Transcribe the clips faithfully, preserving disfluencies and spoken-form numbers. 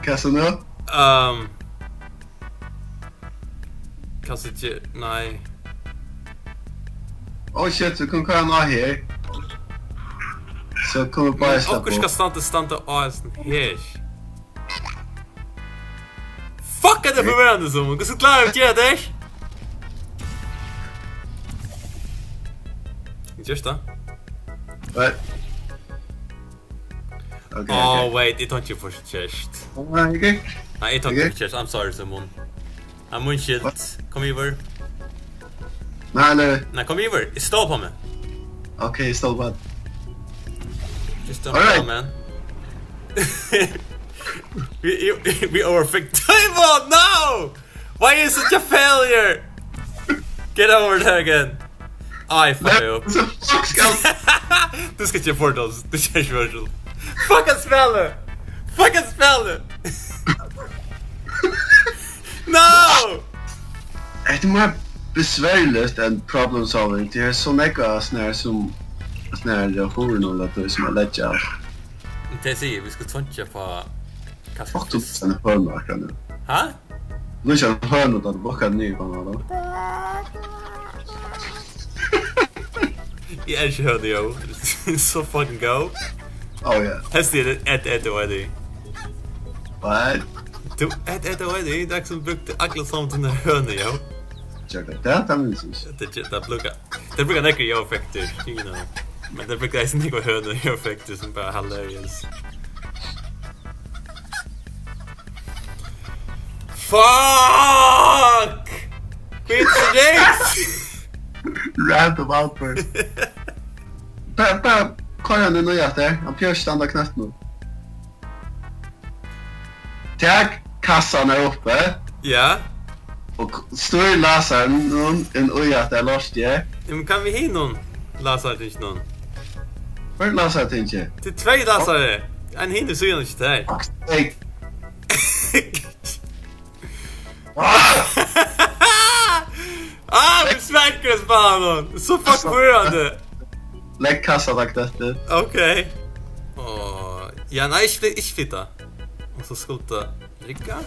Hvat so nú? Ehm, kanst ikki, nei. Oh shit, so kann koyra hann á her. So kann vi bara Men sleppa okkurt skal upp. Standa, standa á hesum her. Fuck, er tað forvirrandi, Simon? Hvussu klárar tú at gera tað? Gerst tað? What? Okay, oh, okay. Wait, eg tók ikki for chest. Oh, okay. Nei, eg tók ikki for chest. I'm sorry, Simon. Tað er mín skyld. What? Kom yvir. Nei, nei. Nei, kom yvir. Eg stóð á meg. Okay, eg stóð á meg. Just don't fall, man. We, you, we overthink. Table, no! Why are you such a failure? Get over there again. Ai, fuck you. What the fuck skal Tú skalt gera portals. Tú skalt gera portal. Fuck at spæla! Fuck at spæla! No! Hetta er meira besværligt enn problem solving. Tað er so nógv av sånn her sum, sånn her hurðum og lat sum at leggja. Men tað sigi eg, vit skulu teinkja upp á kanska Fuck, tú fyrst. Send hønu akkurát nú. Ha? Nú er hann hønu, tá tú blokkar niður á hann, tá. Eg elski hønu, yo. So fucking go. Oh, yeah. Helst er tað eitt eitt og eitt. What? Tú, eitt eitt og eitt, tað er sum brúkt alla saman til hønu, yo. Tjekka, tað er tað, minst. Tað, tað brúkar, tað brúkar nógv, yo, effektir, you know. Men tað brúkar eisini nógv hønu, yo, effektir, sum bara hilarious. Fuck! Bitch, bitch! Random outburst. Bara, bara koyr hann inn í aftur. Hann prøvar at standa knøtt nú. Tak kassan her uppi. Ja. Og k-, stýr lasaran inn í aftur, lort, ja. Ja, men kann vit hinum lasaratinginum? Hvør er lasaratingið? Tað er tvey lasarar. Ein hinum síðan ikki tær. Fuck's sake. Ah, vit sverkur at spæla hann. So fuck forvirrandi. Legg kassa, takk, dette. Okay. Åh, ja, nei, ikki flyt-, ikki flytta. Og so skulda rigga.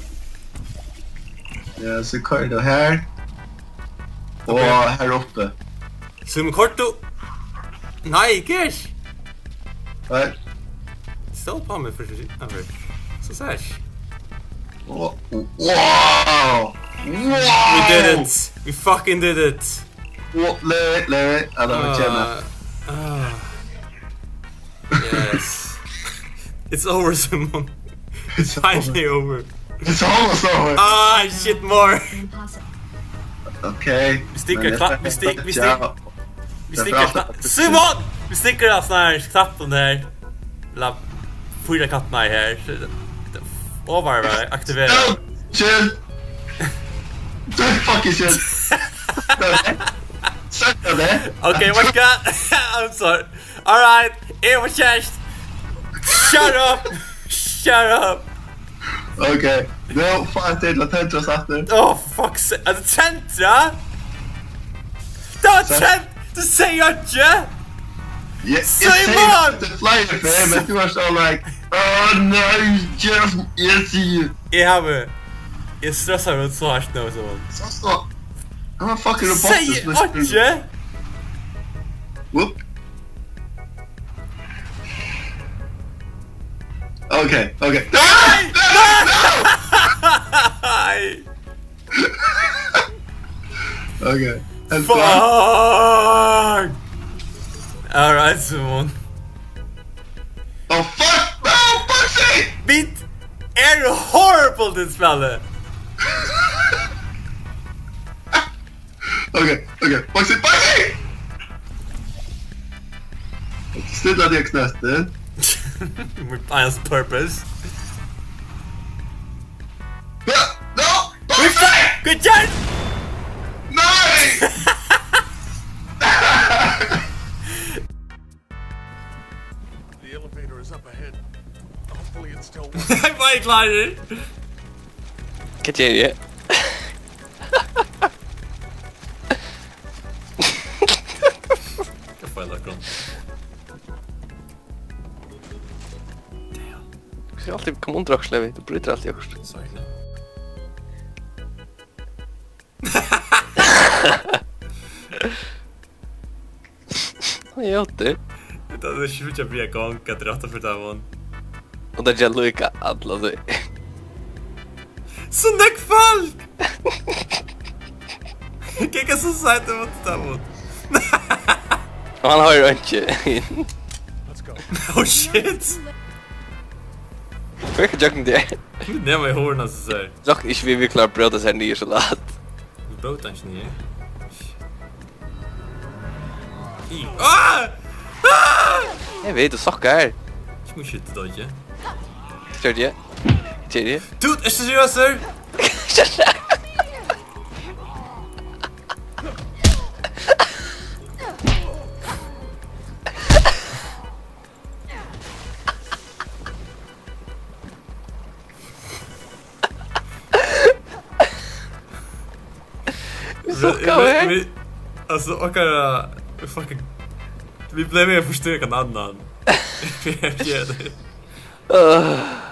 Ja, so koyr du her. Og her oppe. Sum kortu. Nei, ikki. Nei. Stóð á meg fyri, fyri, fyri. So sært. Wow. Wow. We did it. We fucking did it. Wow, le, le, ja, det var kjenne. Ah, ah. Yes. It's over, Simon. It's finally over. It's almost over. Ah, shit more. Okay. Vit stikka kna-, vit stik-, vit stik-, vit stikka kna-, Simon! Vit stikka av sånn her knappen her. Ella fýra knappar her. Overvær, aktivera. No, chill. Don't fucking chill. Suck on that. Okay, what god? I'm sorry. All right, it was just. Shut up. Shut up. Okay, nú fá eg til at tendra aftur. Oh, fuck sake. Er tað tendrað? Tað var tent-, tú segði einki. Ja, eg segði Simon! Tað fleiri ferðir, men tú var so like, "Oh, no, just, yes, you." Eg havi, eg stressaði meg so hart nú, Simon. So, so. I'm a fucking robot. Segði einki. Whoop. Okay, okay. Nei! Nei! Okay. Fuck! All right, Simon. Oh, fuck! No, Bugsy! Vit eru horrible til spælið. Okay, okay. Bugsy, Bugsy! Stilla teg, knøttin. With eyes purpose. No! No! Good job! Nei! The elevator is up ahead. Hopefully it still works. Hvat er klárur? Hvat geri eg? Hvat feilar okkum? Damn. Tú skalt altíð koma undir okkurt, Levi. Tú brýtur altíð okkurt. Sorry. Hann er úti. Tað er ikki mikið at biðja gongd, at rætta fyri tað, mann. Og tað er líka alla, tú. So nógv fólk! Hvat er so sætt um tað, mann? Og hann hoyrir einki. Oh shit! Hvat er gjøgnum tað? Nema í hurðina, so sær. Rokni ikki við, vit klára at bróta sær niður so lætt. Vit bróta ikki niður. Í-, ah! Ah! Eg veit, tú sokkar. Ikki mykje til deg, ikki? Gjørdi eg? Gjørdi eg? Dude, ert tú seriøs, sir? Vit sukkaðu her. Vit, vit, altso, okkara, fucking, vit blivu við at forstyrra hvønn annan. Vit gera tað. Øh.